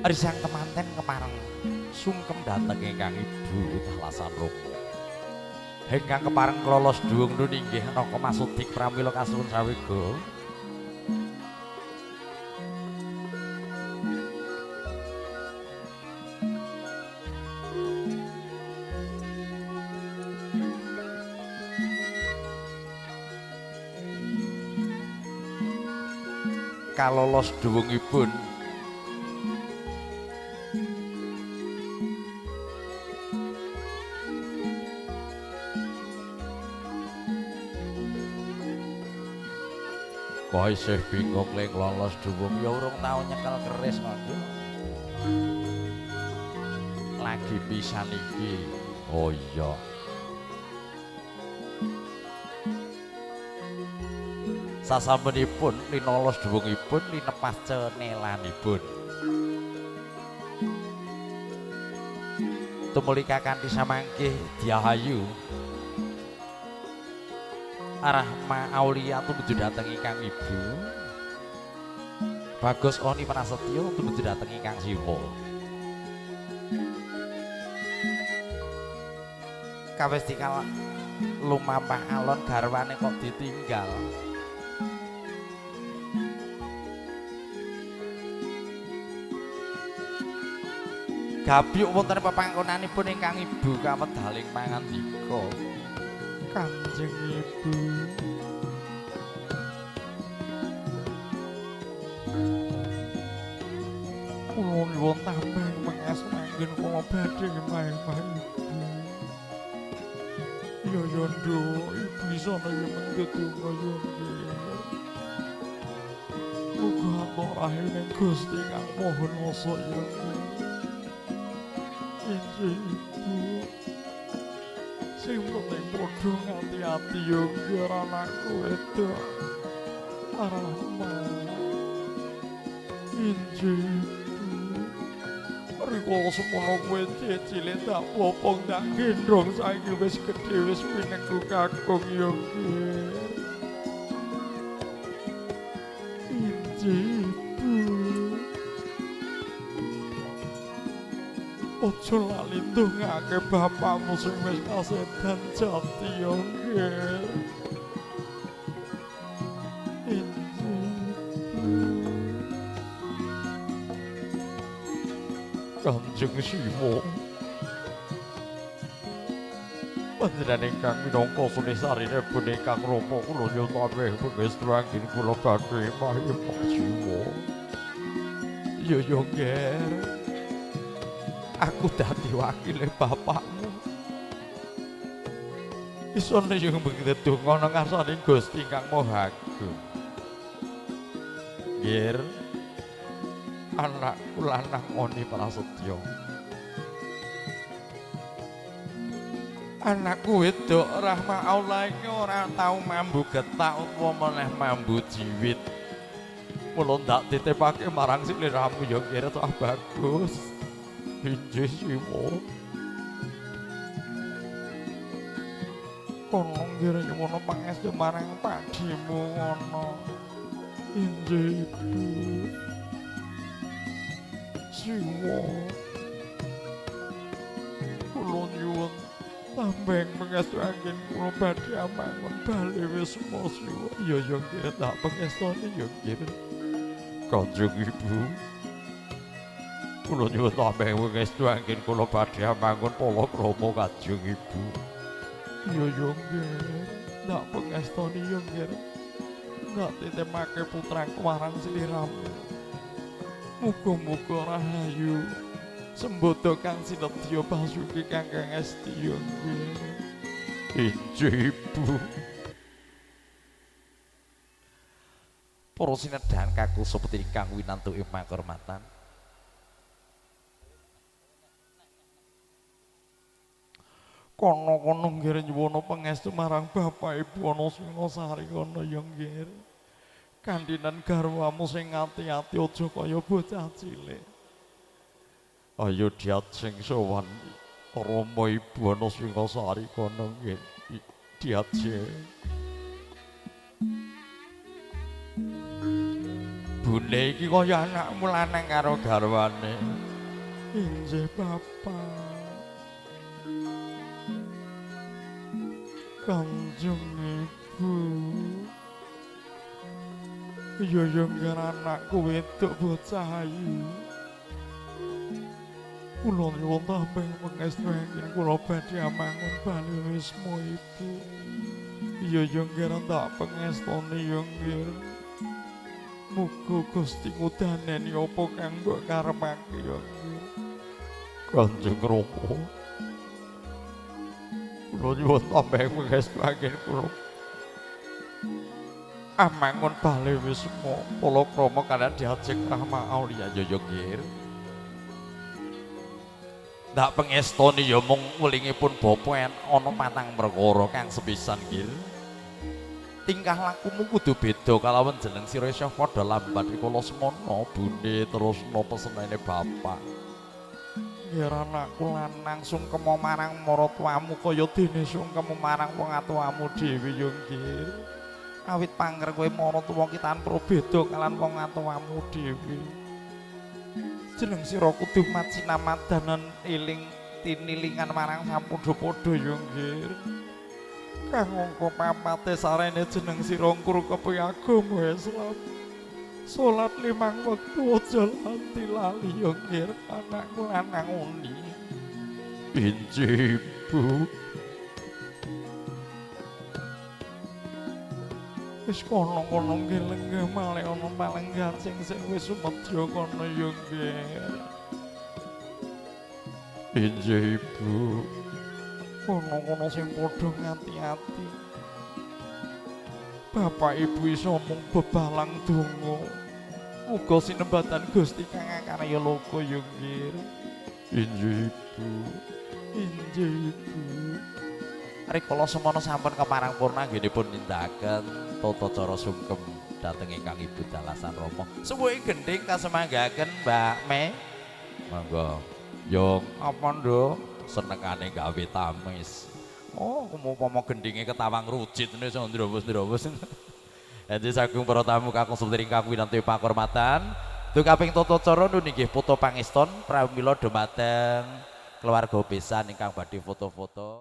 Risang temanten kepareng sungkem dhateng ingkang ibu talasan Rama. Ingkang kepareng klolos dhuwung nun inggih Naka Masudik pramila kasuwun sawega. Kalolos dhuwungipun kok isih bingung ling lolos dhuwung ya urung tau nyekel keris kandha. Lagi pisan iki. Oh iya. Sasampunipun linolos dhuwungipun linepas cenelanipun. Tumuli kakanthi samangke Diahayu Rahma Aulia tumuju dhateng ingkang ibu. Bagus Oni Prasetyo tumuju dhateng ingkang Siwa. Kawis dikal lumampah alon garwane kok ditinggal. Gabyuk wonten pepanggonanipun ingkang ibu kawedaling pangandika. Kanjeng Ibu, kula nyuwun tambah pangestu anggen kula badhe ngemah-emah Ibu. Ya ya nduk, Ibu isana ya mendhet donga ya nggih. Muga atur rahining Gusti kang Maha Kuwasa ya nggih. Injih Ibu. Sing penting padha ngati-ati ya nggih anakku wedok. Rahma. Injih Ibu. Rikala semono kowe cilik tak popong tak gendhong saiki wis gedhe wis winengku kakung ya nggih. Injih Ibu. Aja lali ndongake bapakmu sing wis kasedan jati ya nggih. Injih Ibu. Kanjeng Siwa. Panjenengan ingkang minangka sunisarine ingkang Rama kula nyuwun tambih pangestu anggen kula badhe emah-emah Siwa. Ya ya Nger. Aku dadi wakile bapakmu. Isone yo ndedonga nang ngarsane Gusti ingkang Maha Agung. Nger, anakku lanang Oni Prasetyo. Anakku wedok Rahma Aula iki ora tau mambu getak utawa meneh mambu jiwit. Mula ndak titipake marang sliramu ya Nger cah bagus. Injih Siwa. Kono nggih nyuwun pangestu marang padhimu ngono. Injih Ibu. Siwa. Kula nyuwun tambeng pangestu anggen kula badhe amangun bali wisma Siwa. Ya ya nggih tak pangestoni ya nggih. Kanjeng Ibu. Kula nyuwun tambeng pangestu anggen kula badhe amangun palakrama Kanjeng Ibu. Ya ya nggih, tak pangestoni ya nggih. Tak titipake putraku marang sliramu. Muga-muga rahayu sembodo kang sinedya basuki kang kangesti ya nggih. Injih Ibu. Para sinedhan kaku seperti ingkang winantu ing pakurmatan. Kono-kono nggih nyuwun pangestu marang bapak ibu ana Singasari kono ya nggih. Kandinan garwamu sing ati-ati aja kaya bocah cilik. Ayo diajeng sowan Rama ibu ana Singasari kono nggih. Diajeng. Bune iki kaya anakmu lanang karo garwane. Injih Bapak. Kanjeng Ibu. Iya ya nggih anakku wedok bocah ayu. Kula nyuwun tambah pangestu ingkang kula badhe amangun bali wisma Ibu. Iya ya nggih tak pangestoni ya nggih. Muga Gusti ngudaneni apa kang mbok karepake ya nggih. Kanjeng Rama. Kula nyuwun tambah pangestu anggen kula amangun bali wisma palakrama kaliyan diajeng Rahma Aulia ya ya nggih. Ndak pengestoni ya mung welingipun bapa ana patang perkara kang sepisan nggih. Tingkah lakumu kudu beda kalawan jeneng sira isih padha lambat rikala semana bune terusna pesenane bapak. Nggih anakku lanang sungkema marang maratuwamu kaya dene sungkema marang wong atuwamu dhewe ya nggih. Awit panger kowe maratuwa ki tanpa beda kalawan wong atuwamu dhewe. Jeneng sira kudu macinamadanan eling tinilingan marang sapadha-padha ya nggih. Kang angka papate sarene jeneng sira ngrukepi agama Islam. Salat 5 wektu aja lali lali ya nggih anakku lanang uni. Injih Ibu. Wis kono-kono nggih lenggah malih ana palenggan sing sing wis sumedya kono ya nggih. Injih Ibu. Kono-kono sing padha ngati-ati. Bapak Ibu iso mung bebalang donga. Muga sinembatan Gusti kang akarya loka ya nggih. Injih Ibu. Injih Ibu. Rikala semana sampun keparang purna anggenipun nindakaken tata cara sungkem dhateng ingkang Ibu dalasan Rama. Suwuhe gendhing kasemanggaken Mbak Me. Monggo. Yo apa nduk senengane gawe tamis. Oh, umpama gendhinge ketawang rujit ngene iso ndrowos-ndrowos. Dadi sagung para tamu kakung seputri ingkang winantu pakurmatan. Dukaping tata cara nun inggih foto pangeston pramila dumateng keluarga besan ingkang badhe foto-foto.